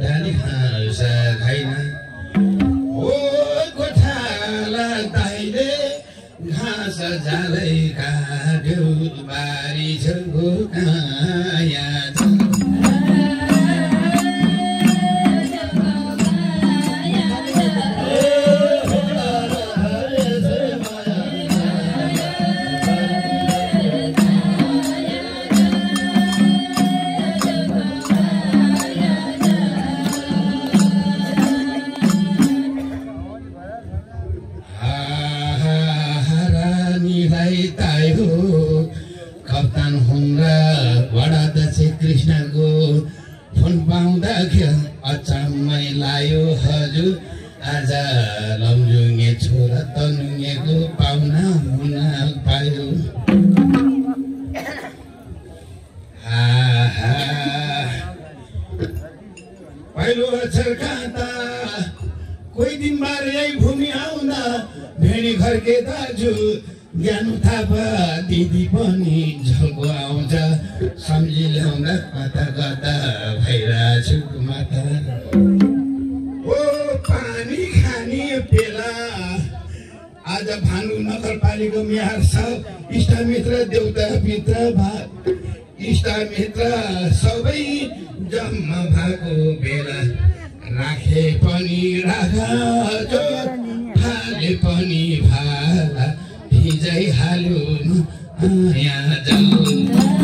डाली हाँस खैना ओ कोठाला दाइले घाँस जालै काट्यो बारी छेउको काया कप्तान हुँदा वडाध्यक्ष कृष्णको फोन पाउँदाखेरि अचम्मै लायो हजुर आज लमजुङे छोरा तनुङेको पाहुना हुन पायो पहिलो अक्षर काँता कोही दिन बार यही भूमि आउँदा भेडी घरके दाजु ज्ञानु थापा दिदी पनि झल्को आउँछ सम्झी ल्याउँदा कता कता भइरहेछु माता ओ पानी खाने बेला आज भानु नगरपालिका मेयर सब इष्टमित्र देउता पित्र इष्टमित्र सबै जम्मा भएको बेला राखे पनि राखा जो फाले पनि फाला हिजै हाल्यो यहाँ जाऊ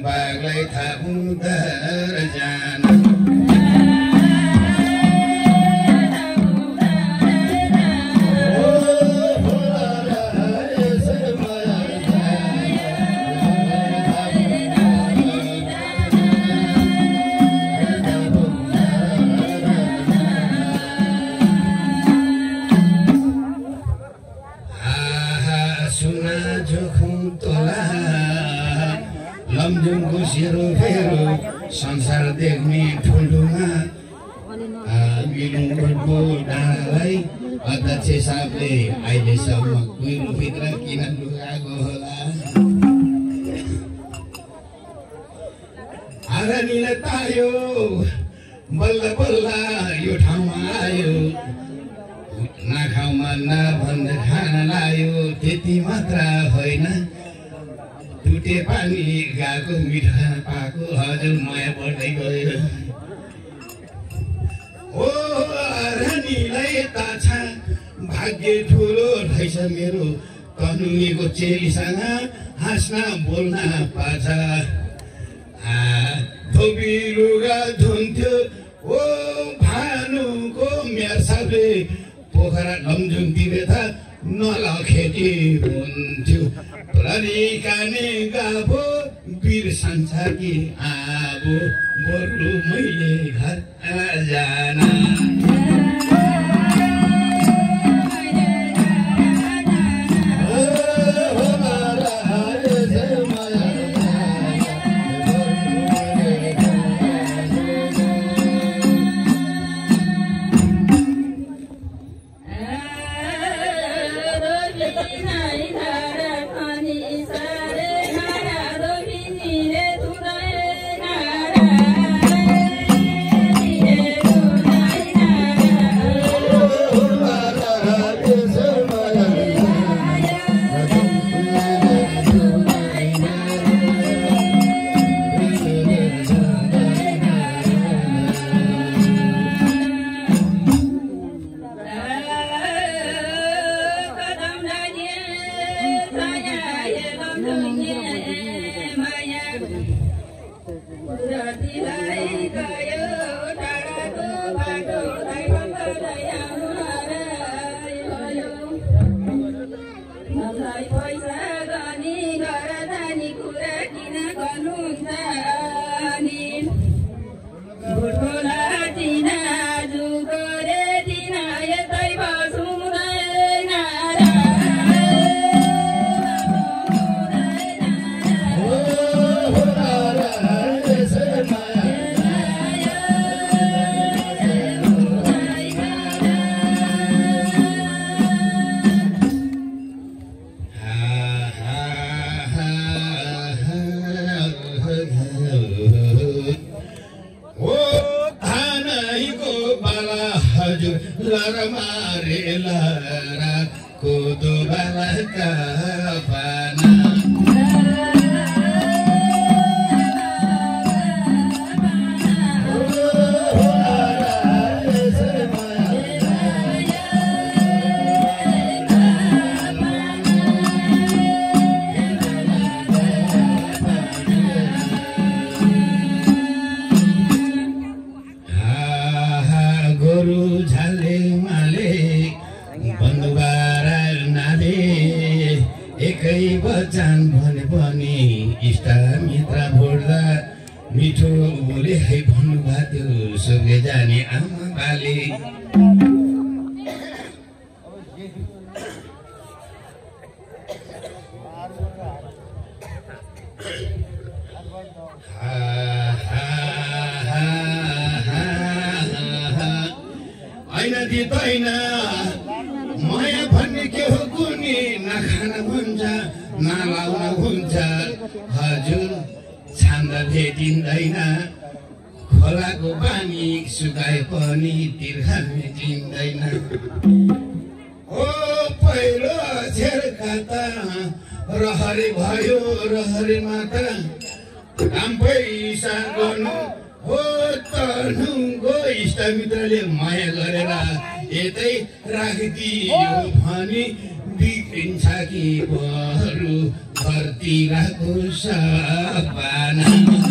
बागलाई थापुदर जान सुना जोखुम तोला लमजुङको सेरो फेरो संसार देख्ने ठुल्ठुमा बिलुङको डाँडालाई अध्यक्ष साहबले अहिलेसम्म कुहिरोभित्र किन लुगाएको होला आरानीले तायो बल्ल बल्ल यो ठाउँमा आयो नाखाउमा नभन्दा खान लायो त्यति मात्र होइन टुटे पानी गाको मिठा पाको हजुर माया बढ्दै गयो ओ रानीलाई ताछा भाग्य ठुलो रहेछ मेरो कनुनीको चेलीसँग हाँस्न बोल्न पाछ धोबी लुगा धुन्थ्यो ओ भानुको मेयर साहबले पोखरा लमजुङतिर त नलखेटी हुन्थ्यो प्रलिकाने गाभो वीर संसारकी आबो बरु मैले घर जाना Oh मिठो बोले है भन्नुभयो सुगे जाने आमा बाले ऐना दिदैन माया भन्ने के हो कुनी नखान हुन्छ नलाउन हुन्छ हजुर छान्दा भेटिँदैन खोलाको पानी सुकाए पनि तिर्खा भेटिँदैन ओ पहिलो छेर्का त रहरी भयो रहरी माता काम पैसा गर्नु हो तनुको इष्टमित्रले माया गरेर यतै राखिदियो भने बिग्रिन्छ कि बरु घरतिरको सपना